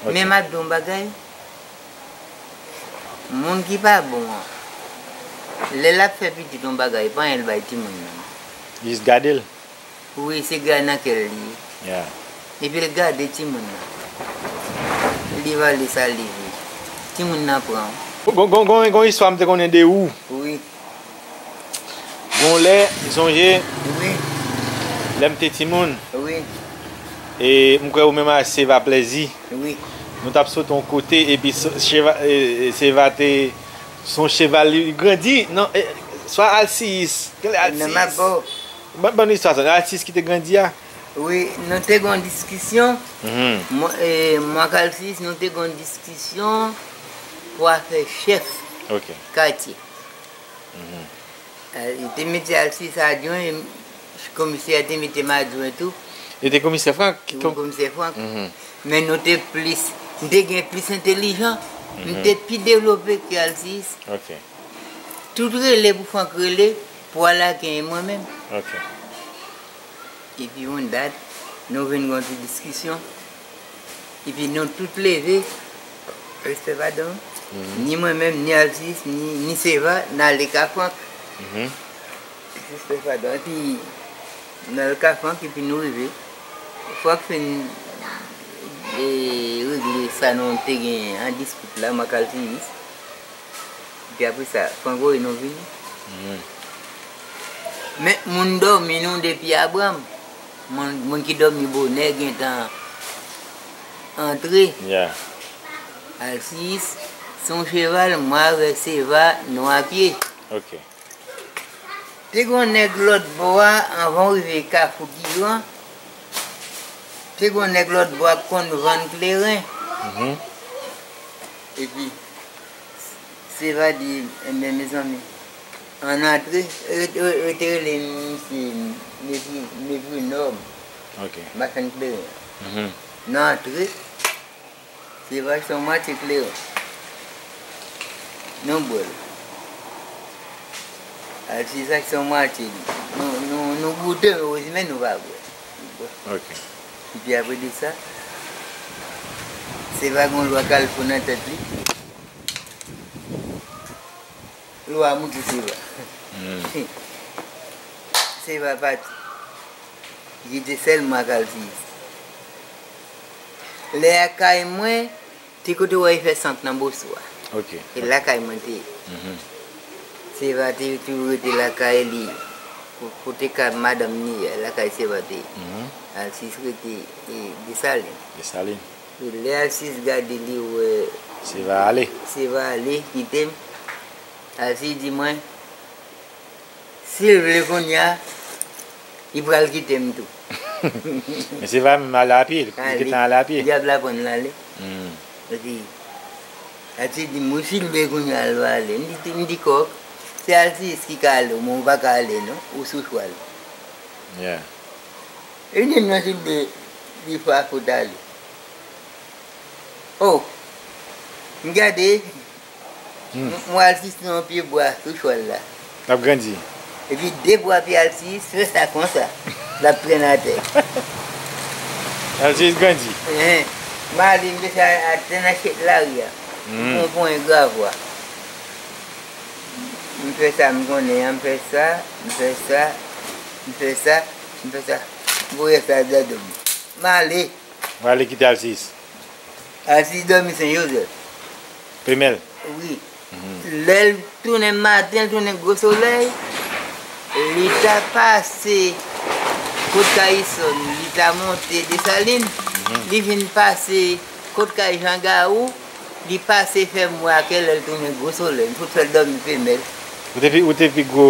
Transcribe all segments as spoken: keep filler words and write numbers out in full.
Men m ap di w yon bagay, moun ki pa bon an, lè l ap fè pitit yon bagay, pa anyen l bay timoun nan. Li jis gade l. Wi, se gade nan kè l li ye. Epi l gade timoun nan. Li vale sa li vle. Timoun nan pran. Gon, gon, gon, gon istwa m te konnen de ou. Wi. Gon lè, m sonje, wi, lè m te timoun. Wi. E m kwè ou menm a Seva Plèzi. Wi. Nou t ap sot yon kote, epi so- cheva- e- e- Seva te se yon cheval li grandi. Non, e, swa Alsiyis. Kèl Alsiyis? Ban, ban nou istwa sa. Alsiyis ki te grandi a? Wi, nou te gen yon diskisyon. Mwen, e, mwen ak Alsiyis, nou te gen yon diskisyon pou afè chèf katye. Eh, yo te mete Alsiyis adjwen, e komisè a te mete m adjwen tou. Yo te komisè Frank? Wi, komisè Frank. Men nou te plis, m te gen plis entèlijans, m te pi devlope ke Alsiyis. Tout rele pou Frank rele, pou al akenyen mwen menm. Epi yon dat, nou vin gen yon ti diskisyon. Epi nou tout leve, respè padon, ni mwen menm, ni Alsiyis, ni, ni Seva, n ale ka Frank. Respè padon. Epi n al ka Frank, epi nou rive. Frank fin, e, regle sa nou te gen an dispit la, mwen ak Alsiyis. Epi apre sa, Frank voye nou vini. Men moun dòmi nou depi Abranm. Moun, moun ki dòmi bonè gentan antre. Alsiyis se yon cheval, mwen avè Seva, nou apye. Te gen yon nèg lòt bò a, anvan w rive Kafou Giran, te gen yon nèg lòt bò a k konn vann kleren. Epi, Seva di, "Enben, mezanmi, ann antre." Yo, yo, yo te rele misye Mepri, Mepri Nòb, machann kleren an. Nou antre, Seva se yon matye kleren. Nou bwè l. Alsiyis se yon matye li. Nou, nou, nou goute, men osi, men nou pa bwè. Nou bwè. Epi apre de sa, Seva gen yon lwa kalfou nan tèt li. Lwa moute Seva. Seva pati. Li kite sèl mwen ak Alsiyis. Lè a kay mwen, te kote w wè yo fè sant nan Bosou a. Se lakay mwen te ye. Seva te toujou rete lakay li. Ko-, kote ka madanm ni a, lakay Seva te ye. Alsiyis rete, e, Desalin. Desalin. E lè Alsiyis gade, li wè Seva ale. Seva ale, kite m. Alsiyis di mwen, si l vle kounye a, li pral kite m tou. Men Seva menm ale apye, li gentan ale apye. Dyab la pran l ale. Epi, Alsiyis di m, wi, si l vle kounye a, l va ale. M di, m di kòk, se Alsiyis ki ka ale, ou menm ou pa ka ale non, ou sou chwal. Li di m non, si l vle, li fè fout ale. O, m gade, m, m wè Alsiyis nan yon pye bwa sou chwal la. L ap grandi. Epi de bwa pye Alsiyis fè sa konsa. L ap trennen atè. Alsiyis grandi. Enhen. M ale, m desann atè nan chèt lari a. M pran yon ponyè gravwa. M fè sa m konnen an, m fè sa, m fè sa, m fè sa, m fè sa. M voye sa dan do m. M ale. Ou ale kite Alsiyis? Alsiyis dòmi Sen Jozèf. Pemèl? Wi. Lè l tounen maten, l tounen gwo solèy, li ta pase kot Kayisòn, li ta monte Desalin, li vin pase kot kay Jan Gawou, li pase fè m wè a kèlè l tounen gwo solèy. M fout fè l dòmi Pemèl. Ou te pi, ou te pi gwo,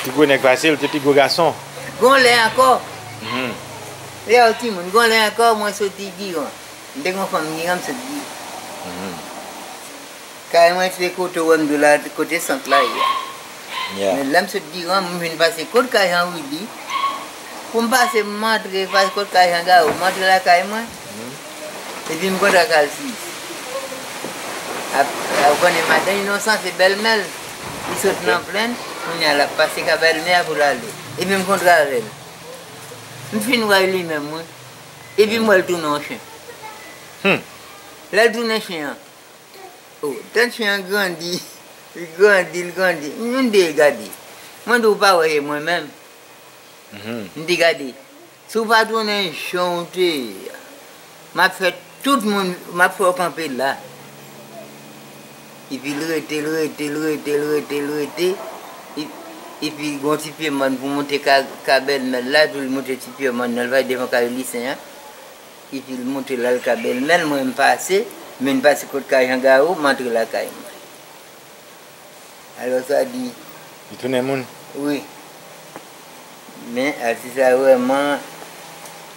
pi gwo nèg pase l, ou te pi gwo gason. Gon lè ankò. Lè yo timoun, gon lè ankò, mwen soti Giran. M te gon fanm Giran, m sot Giran. Kay mwen se kote w wè m di w la, kote sant la ye a. Men lè m sot Giran, m vin pase kot kay Jan Widi. Pou m pase, m antre, pase kot kay Jan Gawou, m antre lakay mwen. Epi m kontre ak Alsiyis. Ap, ap konnen madan Inosan se bèlmè l. Li sot nan plenn, kounye a l ap pase ka bèlmè a pou l ale. Epi m kontre avè l. M fin wè l li menm, wi. Epi m wè l tounen yon chen. Lè l tounen chen an. O, tèt chen an grandi, li grandi, li grandi. Youn de gade. Mwen di w pa wè e mwen menm. M di gade. Si w pa tounen jan w te ye a, m ap fè tout moun, m ap fè w kanpe la. Epi l rete, l rete, l rete, l rete, l rete. E- Epi gon ti pye mòn pou monte ka, ka bèlmè l la, epi l monte ti pye mòn nan, l va devan kay Lisen an. Epi l monte l al ka bèlmè l, mwen m pase, men m pase kot kay Jan Gawo, m antre lakay mwen. Alò sa di. Li tounen moun? Wi. Men Alsis la vrèman.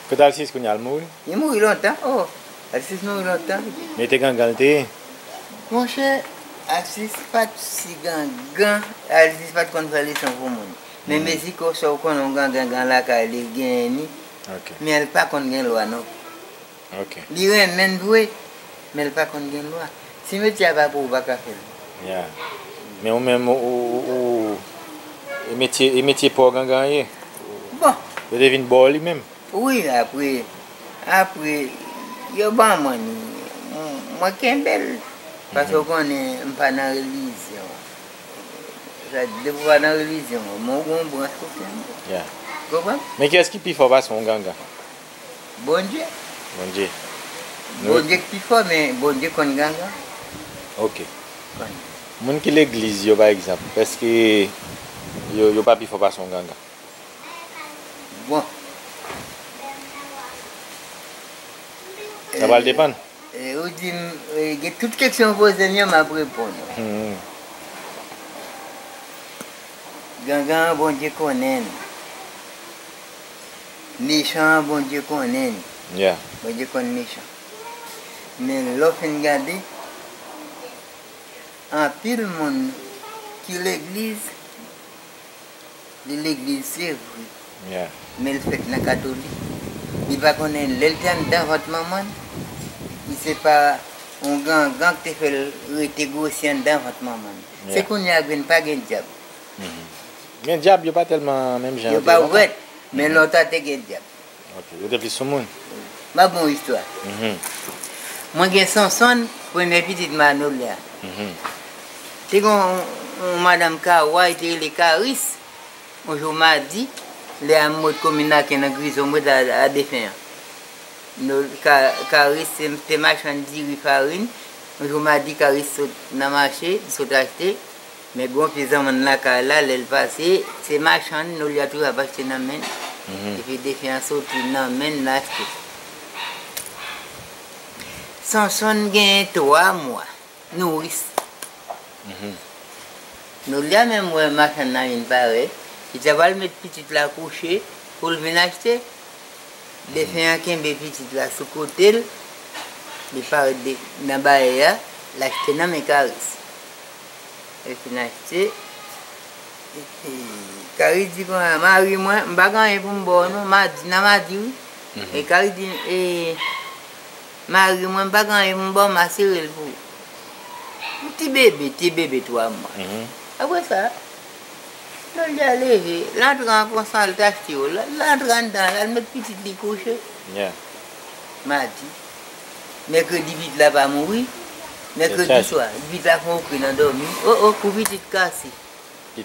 Kote Alsis kounye a, l mouri? Li mouri lontan, o. Alsis mouri lontan. Men te gangan l te ye? Monchè, Alsis pa t si gangan, Alsis pa t konn fè leson pou moun. Men mezi ke w sa w konnen yon gangan gen lakay li, l genyen li. Men l pa konn gen lwa non. Li renmen l vre, men l pa konn gen lwa. Si metye a pa pou ou, ou pa ka fè l. Men ou menm, ou, ou, ou, e metye, e metye pa w gangan ye. Bon. Yo te vin ba w li menm. Wi, apre, apre, yo ban mwen li. Mwen, mwen kenbe l. Paske ou konnen, m pa nan relijyon. Sa, depi w pa nan relijyon, men w gen yon branch pou kenbe. Ou konprann? Men kiyès ki pi fò pase yon gangan? Bondye. Bondye. Bondye ki pi fò, men Bondye konn gangan. Ok. Moun ki legliz yo, pa egzanp, èske yo, yo pa pi fò pase yon gangan? Bon. Sa pral depann. E, ou di m, e, gen tout kesyon w poze m yo, m ap reponn ou. Gangan an, Bondye konnen l. Mechan an, Bondye konnen l. Bondye konn mechan. Men lè w fin gade, anpil moun ki legliz, li legliz se vre. Men l fèt nan katolik. Li pa konnen lè l te anndan vant manman l, li se pa yon gangan ki te fè l rete gwosi anndan vant manman l. Se kounye a grenn pa gen dyab. Gen dyab, yo pa tèlman menm jan yo te lontan. Yo pa ouvèt, men lontan te gen dyab. Ok, yo te plis sou moun. M ap ba w yon istwa. Mwen gen Sonsonn, premye pitit Manolia. Te gen yon, yon madanm Kawa, li te rele Karis. Yon jou madi, lè a m ret komin Laken nan Grizo, m ret a, a defen an. Nou, Ka-, Karis se, te machann diri farin. Yon jou madi, Karis sot nan mache, li sot achte. Men gen yon pye zanmann lakay la, lè l pase, se machann, Nolia toujou ap achte nan men l. Epi defen an soti nan men l, l achte. Sonsonn genyen twa mwa, nouris. Nolia menm wè machann nan vin parèt, li ta pral met pitit la kouche pou l vin achte. Defen an kenbe pitit la sou kote l, li parèt de, nan bayè a, l achte nan men Karis. Li fin achte, epi Karis di konsa, "Mari mwen, m pa gen anyen pou m ba w non, madi, nan madi wi." E Karis di, e, "Mari mwen, m pa gen anyen pou m ba w, m a sere l pou ou." Yon ti bebe, ti bebe twa mwa. Apre sa, Nolia leve, l antre an konsa, l t achte yo. L, l antre anndan, l al met pitit li kouche. Madi. Mèkredi, pitit la pa mouri. Mèkredi swa, pitit la fè yon kri nan dòmi. O, o, kou pitit kase.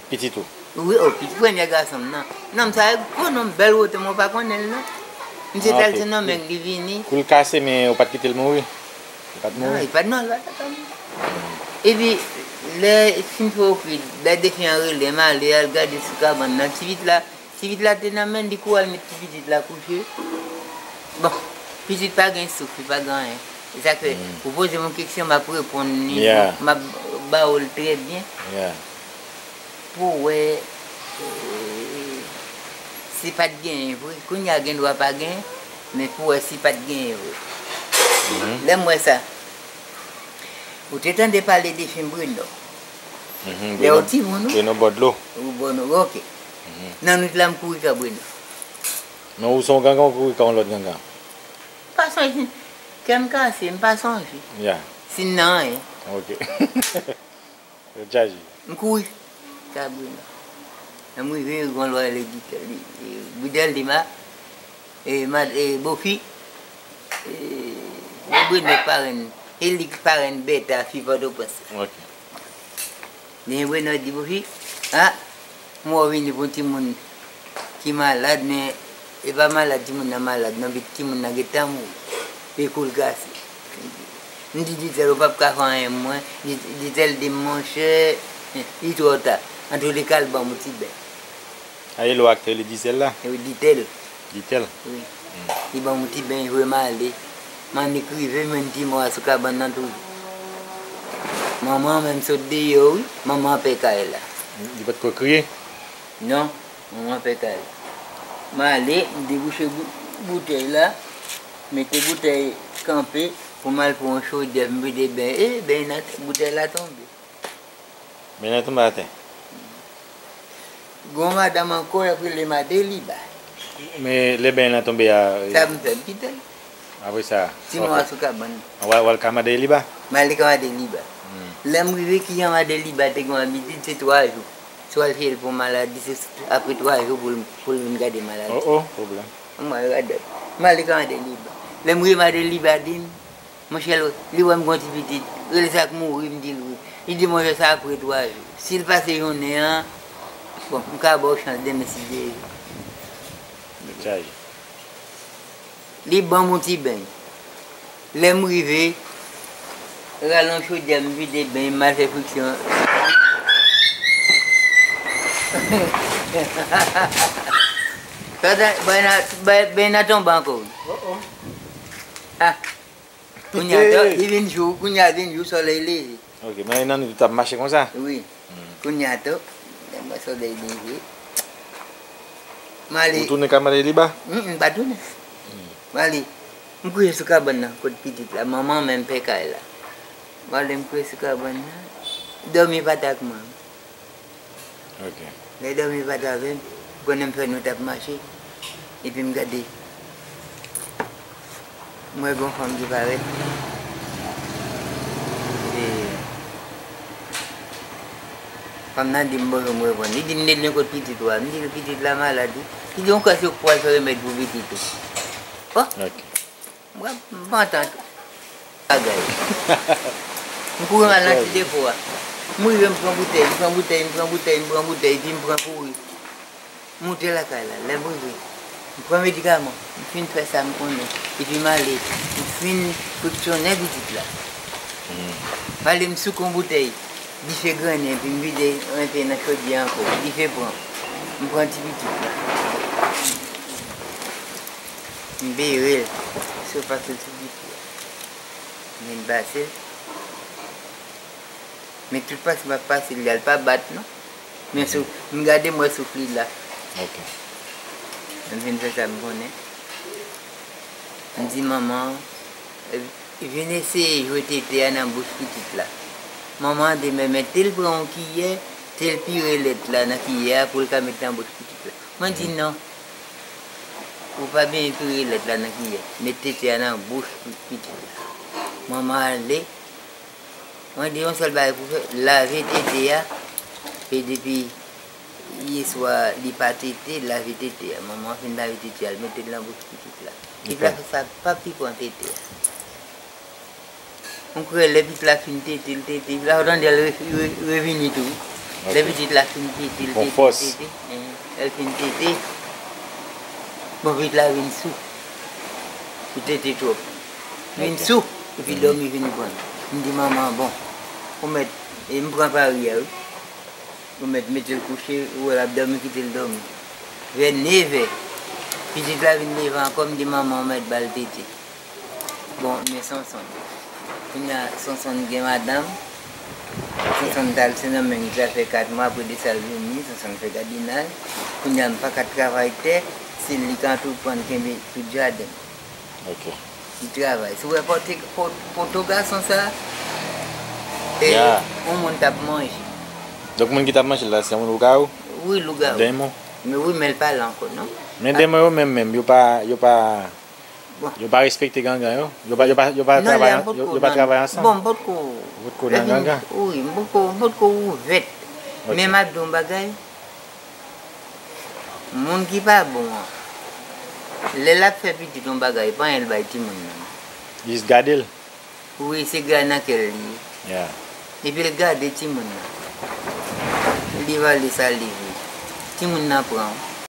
Pitit ou? Wi, o, pitit premye gason m nan. Nonm sa, gwo nonm, bèl wote, mwen pa konnen l non. Misye t al se nonm li vini. Kou l kase, men ou pa t kite l mouri? Li pa t mouri? Non, li pa t, non, li pa t mouri. Epi, lè fin fè okri, lè defen an rele m, ale al gade sou kabann nan, ti pitit la, ti pitit la te nan men l, li kouri al met ti pitit la kouche. Bon, pitit pa gen souf, li pa gen anyen. Se sa ke, ou poze m yon keksyon, m ap reponn li, m ap ba w l trè byen. Pou wè, e, si pa t genyen vre. Kounye a gen dwa pa genyen, men pou wè si pa t genyen vre. Lè m wè sa, ou te tande pale de fim Breno? Lè w timoun, wi. Breno bò dlo. Ou Breno, ok. Nan nwit la, m kouri ka Breno. Men ou se yon gangan, ou kouri ka yon lòt gangan? Pa sonje. Kè m kase, m pa sonje. Si m nan anyen. Ok. Yo chaje. M kouri. Kabri nan. Lè m rive, gon lwa ledi, li, e, Bridèl Dema, e, mad-, e, Bofi, e, Ebrenò parenn, e li parenn Bèta fi Pòtoprens la. Ok. Li Ebrenò di pou fi, a, m wè w vini pou timoun ki malad, men e pa malad timoun nan malad, non, pi timoun nan gentan mouri. Pi kou l kase. M di Ditèl, ou p ap ka fè anyen mwen. Di- Ditèl di m, monchè, li twò ta. Antouka, l ban m yon ti beny. A, e lò ak te rele Ditèl la? Wi, Ditèl. Ditèl? Wi. Li ban m yon ti beny, voye m ale. M annik rive, m jwenn ti mò a sou kabann nan toujou. Manman an menm sot deyò, wi. Manman an pè kay la. Li pa t ko kriye? Non, manman an pè kay la. M ale, m debouche bou- boutèy la, mete boutèy kanpe pou m al pran yon chodyè pou m vide beny. E, beny nan, boutèy la tonbe. Beny nan tonbe atè. Gon madanm ankò, y ap rele Madeliba. Men lè beny nan tonbe a, e, sa m fè, m kite l. Apre sa, ti mò a sou kabann nan. W al, w al ka Madeliba? M ale ka Madeliba. Hmm. Lè m rive, kijan Madeliba te gen yon abitid, se twa jou. Swa l fè l pou maladi, se apre twa jou pou l, pou l vin gade maladi. Oh, oh, pwoblèm. Mwen, radòt. M ale ka Madeliba. Lè m rive, Madeliba di m, monchè, li wè m gon ti pitit. Rele sa k mouri, m di l wi. Li di, monchè, sa apre twa jou. Si l pase jounen an, bon, m ka ba w chans demen si Dye vle. Li ban m yon ti beny. Lè m rive, rale yon chodyè, m vide beny, m al fè friksyon. Beny nan tonbe ankò, wi. Oh, oh. Ah. Kounye a, li vin jou, kounye a vin jou, solèy leve. Ok, men nan nou t ap mache konsa? Wi. Hmm. Kounye a tou, lè m wè solèy leve. M ale. Ou tounen ka Madeliba? Hmm, m pa tounen. Hmm. M ale. M kouri sou kabann nan, kot pitit la. Manman an menm pè kay la. M ale, m kouri sou kabann nan. Dòmi pa t ak mwen. Ok. Lè dòmi pa t avè m, konnen m fè nou t ap mache. Epi m gade. M wè gon fanm ki parèt. E fanm nan di m bonjou, m reponn. Li di m, "Nenel, kot pitit ou a?" M di l, "Pitit la malad, wi." Li di, "Yon kras yo pral fè remèd pou pitit ou." Bon. Ok. M pa, m pa antann bagay. M kouri m al nan ti depo a. M rive, m pran boutèy, m pran boutèy, m pran boutèy, m pran boutèy, epi m pran kouri. Moute lakay la. Lè m rive, m pran medikaman. M fin fè sa m konnen. Epi m ale. M fin friksyonnen pitit la. M ale, m souke yon boutèy. Dife grennen, epi m vide enpe nan chodyè ankò. Dife pran. M pran ti pitit la. M bere l. Sou pase l sou dife a. M vin pase l. Men tout pase m ap pase l la, l pa bat non. Men sou, m gade m wè souf li la. Ok. M vin fè sa m konnen. M di manman, vin eseye jwe tete a nan bouch pitit la. Manman an di, men, men te l pran yon kiyè, te l pire lèt la nan kiyè a pou l ka met nan bouch pitit la. Mwen di, non. Ou pa byen pire lèt la nan kiyè. Met tete a nan bouch pitit la. Manman ale. Mwen di yon sèl bagay pou fè, lave tete a. E depi yèswa li pa tete, lave tete a. Manman an fin lave tete a, l mete l nan bouch pitit la. Pitit la fè sa, p ap pi pran tete a. M kwè lè pitit la fin tete, l tete, la w tande l re- re- revini tou. Lè pitit la fin tete, l tete, l tete, lè l fin tete, bon, pitit la vin sou. Li tete twòp. Vin sou, epi dòmi vin pran l. M di manman an, bon, ou mèt, e m pran pari a, wi. Ou mèt mete l kouche, ou wè l ap dòmi, kite l dòmi. Vè nevè, pitit la vin leve ankò, m di manman an, ou mèt ba l tete. Bon, men Sonsonn. Kounye a, Sonsonn gen madanm. Sonsonn t al Sendomeng, li t al fè kat mwa, apre de sa l vini, Sonsonn fè gadinaj. Kounye a, m pa ka travay tè, se li k antreprann kenbe tout jaden. Ok. Li travay. Si w wè pòte, pò- poto gason sa, e, yon moun t ap manje. Donk, moun ki t ap manje l la, se yon moun lougawou? Wi, lougawou. Denmon? Men wi, men l pa la ankò, non. Men denmon yo menm, menm, yo pa, yo pa, bon, yo pa respekte gangan yo? Yo pa, yo pa, yo pa travay, yo, yo pa travay ansanm? Bon, m potko, ou potko nan gangan? Wi, m potko, m potko ouvè. Ok. Men m ap di w yon bagay. Moun ki pa bon an, lè l ap fè pitit yon bagay, pa anyen l bay timoun nan. Jis gade l. Wi, se gade nan kè l li ye. Yeah. Epi l gade timoun nan. Li vale sa li vle. Timoun nan pran.